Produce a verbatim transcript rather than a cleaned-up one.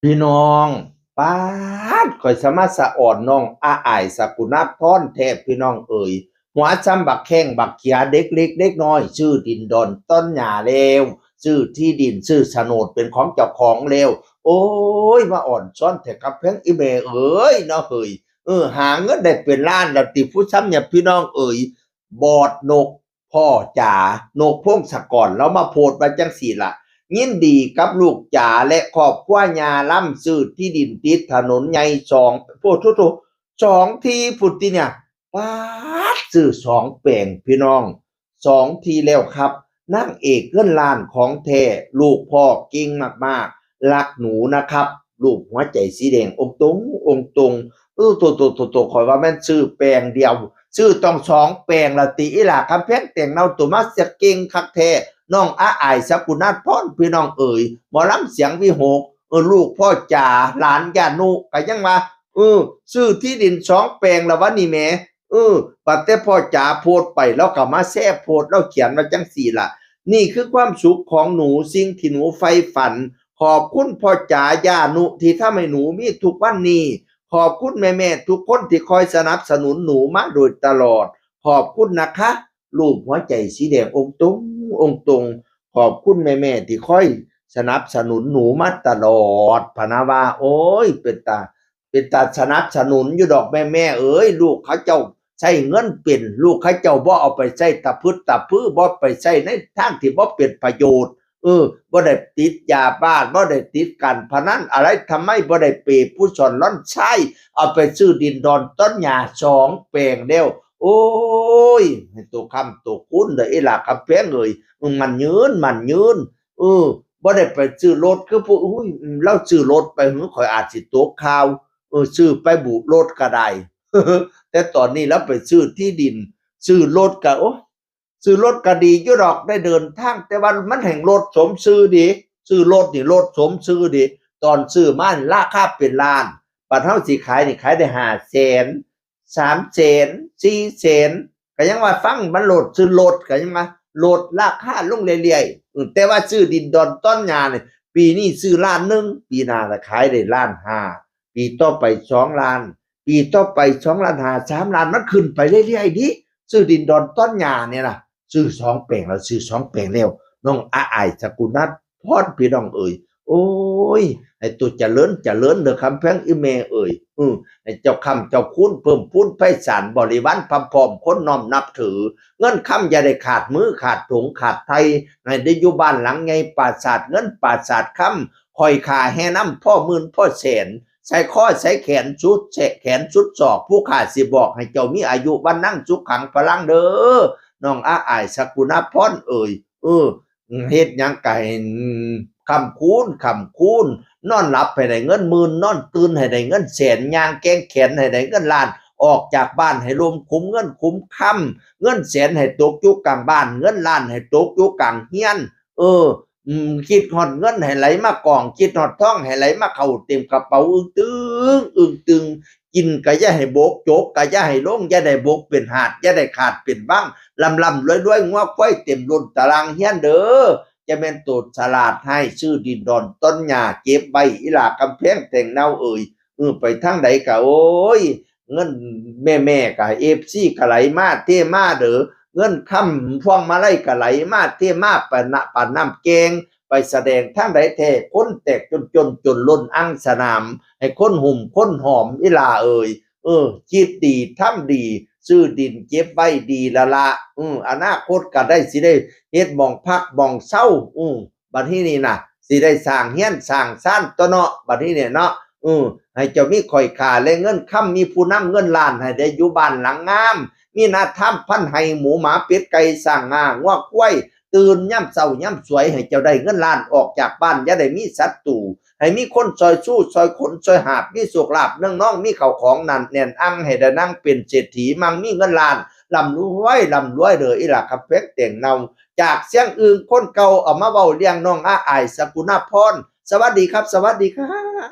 พี่น้อง ป๊าด ข่อยสมาสะอ่อนน้องอาอ้ายสกุณาพรแท้พี่น้องเอ๋ย หัวซ้ำบักแข้งบักเขียเด็กเล็กเด็กน้อย ซื้อดินดอนต้นหญ้าแล้ว ซื้อที่ดินซื้อโฉนดเป็นของเจ้าของแล้ว โอ้ย มาอ่อนซ้อนแท้กำแพงอีแม่เอ๋ยเนาะเฮ้ย เออ หาเงินได้เป็นล้านละติผู้ซ้ำเนี่ยพี่น้องเอ๋ย บอดนก พ่อจ๋า นกพงศกร แล้วมาโพสต์ว่าจังสี่ล่ะ ยินดีกับลูกจ๋าและครอบครัวยาล้ำ ซื้อที่ดินติดถนนใหญ่สอง โพดโทษโทษ สองที่พุ้นติเนี่ย ป๊าด ซื้อสองแปลงพี่น้อง สองที่แล้วครับ นางเอกเงินล้านของแท้ ลูกพ่อเก่งมากๆ รักหนูนะครับ รูปหัวใจสีแดงองค์ตรงองค์ตรง เออ โตโตโตโต ข่อยว่าแม่นซื้อแปลงเดียว ซื้อต้องสองแปลงละติ อีหล่าคำแพงแต่งเนาตัวมาเสียเก่งคักแท้ น้องอาอ้ายสกุณาพรพี่น้องเอ๋ย หมอลำเสียงวิหก เออ ลูกพ่อจ๋า หลานย่านุ ก็ยังว่า เออ ซื้อที่ดินสองแปลงละวะนี่แหม เออ บัดแต่พ่อจ๋าโพสต์ไป แล้วก็มาแชร์โพสต์ แล้วเขียนว่าจังสี่ล่ะ นี่คือความสุขของหนู สิ่งที่หนูใฝ่ฝัน ขอบคุณพ่อจ๋า ย่านุ ที่ทำให้หนูมีทุกวันนี้ ขอบคุณแม่ๆทุกคนที่คอยสนับสนุนหนูมาโดยตลอด ขอบคุณนะคะ รูปหัวใจสีแดงองค์ตรงองค์ตรง ขอบคุณแม่ๆที่คอยสนับสนุนหนูมาตลอด พะนะว่า โอ้ย เป็นตา เป็นตาสนับสนุนอยู่ดอกแม่ๆเอ๋ย ลูกเขาเจ้าใช้เงินเป็น ลูกเขาเจ้าบ่เอาไปใช้ตะพึดตะพือ บ่ไปใช้ในทางที่บ่เป็นประโยชน์ เออ บ่ได้ติดยาบ้า บ่ได้ติดการพนันอะไร ทำไมบ่ได้เปย์ผู้สอนร้อนใช้ เอาไปซื้อดินดอนต้นหญ้าสองแปลงแล้ว โอ้ย ให้ตัวคำตัวคุณเด้อ อีหล่าคำแพงเอ๋ย มึงมันยืน มันยืน เออ บ่ได้ไปซื้อรถคือผู้ อุ้ย เราซื้อรถไป หือ ข่อยอาจสิตกข่าว เออ ซื้อไปบุรถก็ได้ แต่ตอนนี้เราไปซื้อที่ดิน ซื้อรถก็ โอ้ ซื้อรถก็ดีอยู่ดอก ได้เดินทาง แต่ว่ามันแฮ่งรถสมชื่อดี ซื้อรถนี่รถสมชื่อดี ตอนซื้อมานี่ราคาเป็นล้าน บัดเฮาสิขายนี่ขายได้ห้าแสน สามแสน สี่แสน ก็ยังว่าฟังมันโลด ซื้อรถก็ยังว่าโลดราคาลงเรื่อยๆ อืม แต่ว่าซื้อดินดอนต้นหญ้านี่ ปีนี้ซื้อล้านหนึ่ง ปีหน้าละขายได้ล้านห้า ปีต่อไปสองล้าน ปีต่อไปสองล้านห้า สามล้าน มันขึ้นไปเรื่อยๆ ดิ ซื้อดินดอนต้นหญ้าเนี่ยนะ ซื้อสองแปลงแล้ว ซื้อสองแปลงแล้ว น้องอาอ้ายสกุณาพรพี่น้องเอ๋ย โอ้ย ให้ตัวเจริญเจริญเด้อคำแพงอีแม่เอ๋ย อือ ให้เจ้าคำเจ้าคุณเพิ่มพูนไพศาล บริวารพร้อมๆ คนน้อมนับถือ เงินคำอย่าได้ขาดมือขาดถุงขาดไท ให้ได้อยู่บ้านหลังใหญ่ปราสาทเงินปราสาทคำ ข่อยข้าแห่นำพ่อหมื่นพ่อแสน ใส่คอใส่แขนสุดแขนสุดศอก ผู้ข้าสิบอกให้เจ้ามีอายุวรรณังสุขังพลังเด้อ น้องอาอ้ายสกุณาพรเอ๋ย เออ เฮ็ดหยังก็ให้ค้ำคูณ ค้ำคูณ นอนหลับให้ได้เงินหมื่น นอนตื่นให้ได้เงินแสน ย่างแกว่งแขนให้ได้เงินล้าน ออกจากบ้านให้ลมคุ้มเงินคุ้มคำ เงินแสนให้ตกอยู่กลางบ้าน เงินล้านให้ตกอยู่กลางเฮือน เออ อืม คิดฮอดเงินให้ไหลมากอง คิดฮอดทองให้ไหลมาเข้าเต็มกระเป๋า อึ้งตึง อึ้งตึง กินก็อย่าให้บก จกก็อย่าให้ลง อย่าได้บกเป็นหาด อย่าได้ขาดเป็นบัง ร่ำๆรวยๆ งัวควายเต็มล้นตารางเฮือนเด้อ จะแม่นโตฉลาดให้ซื้อดินดอนต้นหญ้าเก็บไว้ อีหล่าคำแพงแต่งเนาเอ๋ย เออ ไปทางใดก็ โอ้ย เงินแม่ๆก็ เอฟซี ก็ไหลมาเทมาเด้อ เงินคำพวงมาลัยก็ไหลมาเทมา ปานน้ำ ปานน้ำแกง ไปแสดงทางใดแท้ คนแตกจนจน จนล้นอังสนาม ให้คนหุ่มคนหอม อีหล่าเอ๋ย เออ คิดดีทำดี ซื้อดินเก็บไว้ดีละละ อือ อนาคตก็ได้สิได้เฮ็ดหม่องพักหม่องเซา อือ บัดนี้นี่นะ สิได้สร้างเฮือนสร้างซานตั๊วเนาะ บัดนี้เนี่ยเนาะ อือ ให้เจ้ามีข่อยข้าและเงินคำ มีผู้นำเงินล้านให้ได้อยู่บ้านหลังงาม มีนาทำพันไฮ่ หมูหมาเป็ดไก่ช้างง่างัวควาย ตื่นยามเช้ายามสวยให้เจ้าได้เงินล้าน ออกจากบ้านอย่าได้มีศัตรู ให้มีคนซอยสู้ซอยขนซอยหาบ มีโชคลาภเนืองนอง มีเข้าของนั่นแน่นอัง ให้ได้นั่งเป็นเศรษฐี มั่งมีเงินล้าน ร่ำรวยร่ำรวยเด้อ อีหล่าคำแพงแต่งเนา จากเสียงอึ่งคนเก่า เอามาเว้าเลี้ยงน้องอาอ้ายสกุณาพร สวัสดีครับ สวัสดีครับ